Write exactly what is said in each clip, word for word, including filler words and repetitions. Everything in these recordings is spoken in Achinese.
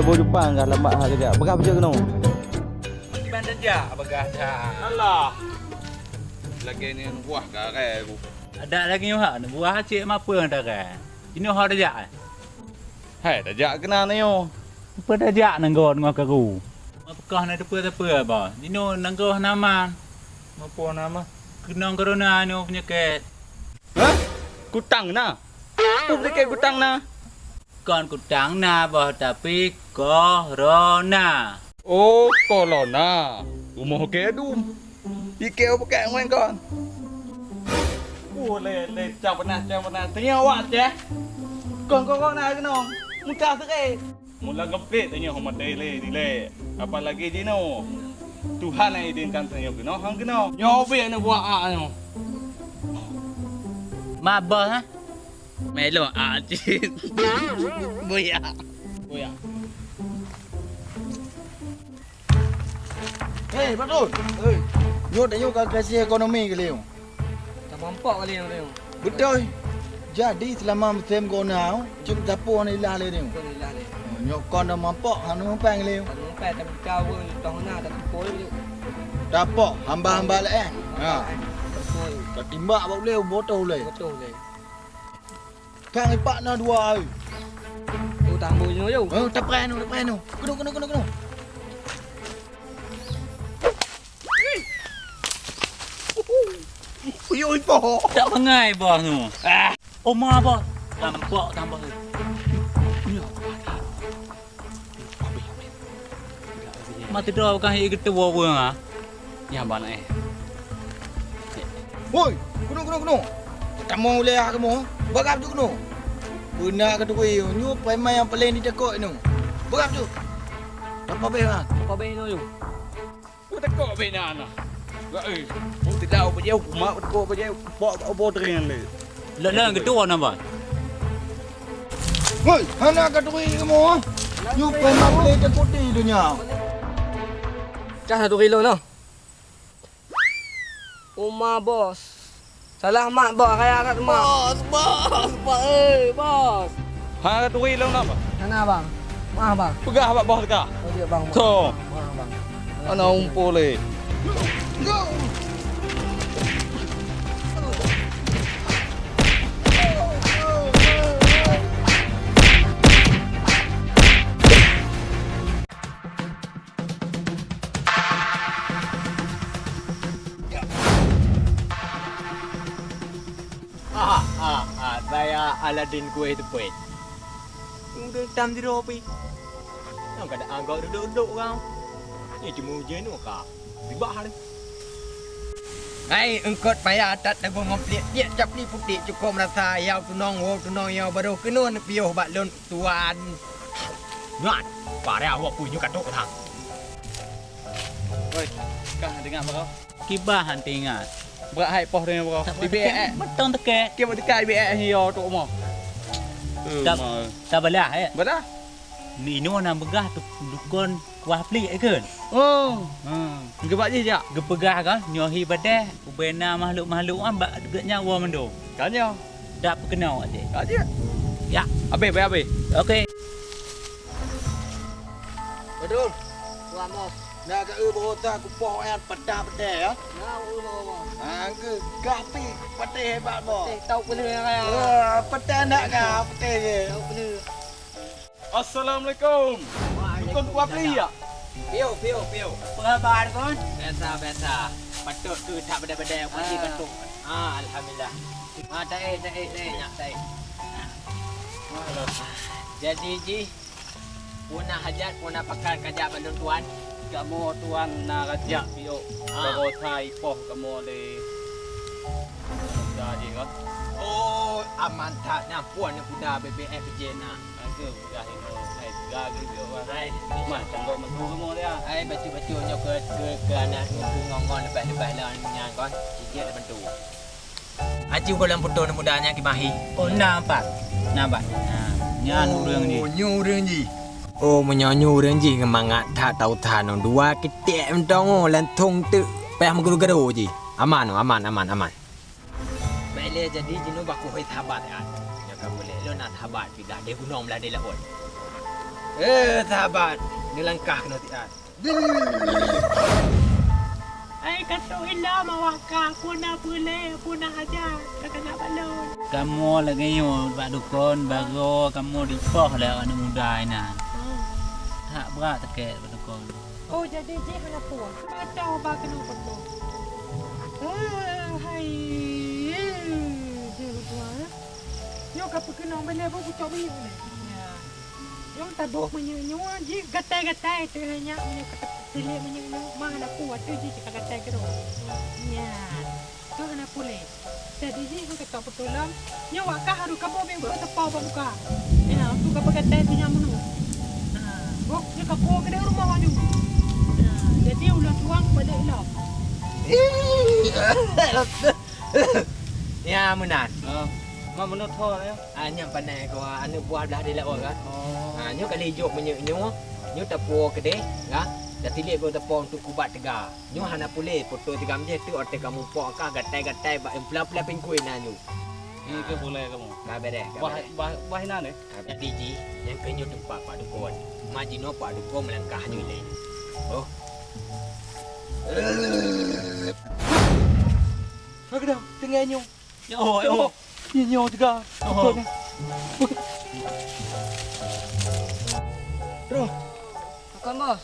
Boh Jepang ka lamak that geujak. Peugah beujeuet keunoe. Kiban tajak bagah that. Alah. Lagèe nyan buah karè ku. Adak lagèe nyoe hak buah cit mapeue tarè. Jinoe ho tajak, eh? Hai, tajak keunan nyoe. Peue tajak nanggroe teungoh karu. Peugah na teupeue-teupeue bah. Jinoe nanggroe hana aman. Mapeue hana aman? Keunong corona nyoe peunyakét. Hah? Kutang na? Peue peunyakét kutang na? Kon kutang na bah, tapi corona. Oh, corona. Rumoh kèe dum. Pike u pike ngon kon. Oh, lé, lé, cang peunas, cang peunas. Teunyok awak ceh. Kon, kon, kon na keunoe. Mudah sikit. Mula geuplek teunyok maté lé, dilèe. Apalagi jinoe. Tuhan yang izinkan teunyok keunoe, han keunoe. Nyoe bèk neubuat ak nyoe. Mabah, ha? Melo ak cit. Boya. Boya. Hei, Badrul! Hei! Nyoe tanyoe ka krisis ekonomi kali nyoe. Ka mampok kali nyoe. Beutôi. Jadi, seulama musém corona, cit tapok hana ilah lé nyoe. Hana ilah lé. Oh, nyoe kon dah mampok, hana muphom lé nyoe. Hana muphom, tapi ka weu toh na, tapi pol nyoe. Tapok, hamba-hamba lé, eh. Ha. Beutôi. Tatimbak bak ulèe, botoh ulèe. Botoh ulèe. Kang ipak na dua ai. Oh, tambah nyoe, yo. Oh, taprai nu, taprai nu. Keunoe, keunoe, keunoe, keunoe. Uyuh ipoh. Tak bangai bah nu. Ah, oma bah. Nampak tambah. Mata dah bukan hei ketua pun ah. Nyang bana eh. Woi, keunoe, keunoe, keunoe. Kamoe ulèe ah kamoe. Bagah tu keunoe. Beuna ka turi nyoe preman nyang paleng ditakot nyoe. Bagah tu. Apa beh ah? Apa beh nyoe? Ku teuka bina na. Ga eh. Ku tidak apa jauh, ku mak teuka apa jauh, ku pak apa teuringan le. Lak lak geutuan apa? Hoi, hana ka turi kamoe. Nyoe pun mak boleh takuti dunia. Cah na turi lôn noh. Uma bos. Salah mak, bos, raya that mak. Bos, bos, bos, eh, bos. Ha, turi lôn apa? Hana, bang. Maaf, bang. Peugah bak bos ka. Oh, dia, bang. So. Maaf, bang. Ana umpul eh. Ah, ah, ah, saya Aladin kueh tepet. Udah tam di ropi. Nang kada anggap duduk-duduk orang. Ni cuma ujian tu ka. Ribah hari. Hai, eungkot payah that teungoh ngon pliek-pliek capli putéh cukôp meurasa yau tunong, woe tunong yau barô keunoe neupiôh bak lôn tuan. Nyan, barang awak pui nyoe ka trok urang. Oi, kah deungoe bak kau? Kiban han teuingat. Brat hai poh deungoe bak kau. Ibe eh. Mantong teuke. Kiban teuke ibe eh yo trok rumoh. Tab-, tabalah eh. Balah. Ni inoe na meugah tu dukon kuah plik kan? Oh. Ha. Geubak jih jak. Geupeugah kan nyoe hi badeh ubena makhluk-makhluk am bak geuhnyan woe mandum. Kan nyoe. Dak peukeunoe até. Kan jih. Ya. Habis, habis, habis. Okey. Betul. Tuan bos. Nak ke eu berota kupoh ayat pedah-pedah ya. Nah, eu bos. Angke gapi peutih hebat bos. Peutih tau peuleuh ya. Wah, peutih nak ka peutih je. Tau peuleuh. Assalamualaikum. Dukon kuah pli ya? Piu, piu, piu. Apa khabar, Dukon? Biasa, biasa. Patut tu tak bedai-bedai, pasti patut. Ah, alhamdulillah. Ah, taik, taik, taik, nak taik. Jadi, ji, puna hajat, puna pakat kajak balon tuan. Kamu tuan na rajak piu. Ah. Barosa ipoh kamu le. Jadi, kan? Oh, aman that. Nah, puan ni kuda B B F je, nah. Angke peugah inoe, hai, peugah geugeuh, wah. Hai. Mah, cangkok meutu kamoe dia. Hai, bacut-bacut nyoe keu, keu, keu aneuk ngon, ngon leubeh-leubeh lom nyan kon. Cicit bantu. Aci goh lam putôh muda nyan kimahi. Oh, nampak. Nampak. Nah, nyan ureueng jih. Oh, nyoe ureueng jih. Oh, meunyoe nyoe ureueng jih geumangat that tau that nyoe dua ketek mantong oh, lantong teuk payah meugeuru-geuru jih. Aman oh, aman, aman, aman. Baik lé jadi jinoe baku hôi sahabat kan. Nyoe ka boleh lôn na sahabat pih blah deh gunong blah deh laôt. Eh, sahabat, neulangkah keunoe siat. Ai, ka trok ilom awak kah, peue na peureulée, peue na hajat, ka keuneuk balon. Kamoe lagée nyoe bak dukon, baroe kamoe dipoh lé aneuk muda inan. Hmm. That brat sakét bak dukon. Oh, jadi jih hana peue? Mantong ba keunoe peunoh. Ah, hai. Jih tuan. Nyoe ka peukeunong bela bu kucok minyeuk ni. Ya. Nyang taboh meunyoe nyoe jih gatai-gatai teuh nyak meunyoe ka teuliek meunyoe nyoe mah hana peue ateueh jih ka gatai keudroe. Nyan, tu hana puléh. Jadi jih nyang ka peutulông, nyoe wak kah harôh kaboh bék beuet teupeu bak muka. Ya, tu ka peugatai teuh nyan meunoe. Ha, boh nyoe ka puwoe keudeh rumoh nyoe. Ha, jadi ulôn tuang balik lom. Ya meunan. Ha, ma meunoe tho ya. Ah, nyan panai keu aneuk buah blah di laôt kan. Oh. Ah, nyoe kali jok meunyoe nyoe, nyoe tapuwoe keudeh, kan? Tatiliek keu teupông untuk kubat teuga. Nyoe hana puléh, poto tigam jih tu, watée kamoe pok kah gatai-gatai bak peula-peula pinggui na nyoe. Ni ke boleh kamu. Ka bereh, ka Bah bereh. Bah bah inan eh. Ka bereh. Jadi jih, nyang keu nyoe teumpat Pak Dukon. Ma jinoe Pak Dukon meulangkah nyoe lé. Oh. Ka keudang, teungoh nyoe. Ya Allah, ya Allah. Nyoe juga. Oh. Roh. Pakon, Bos?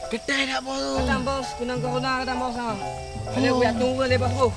Getai dak, Bos? Kadang, Bos, keunong corona kadang, Bos, ha. Ada buyak tunggu lé, Bos, bu.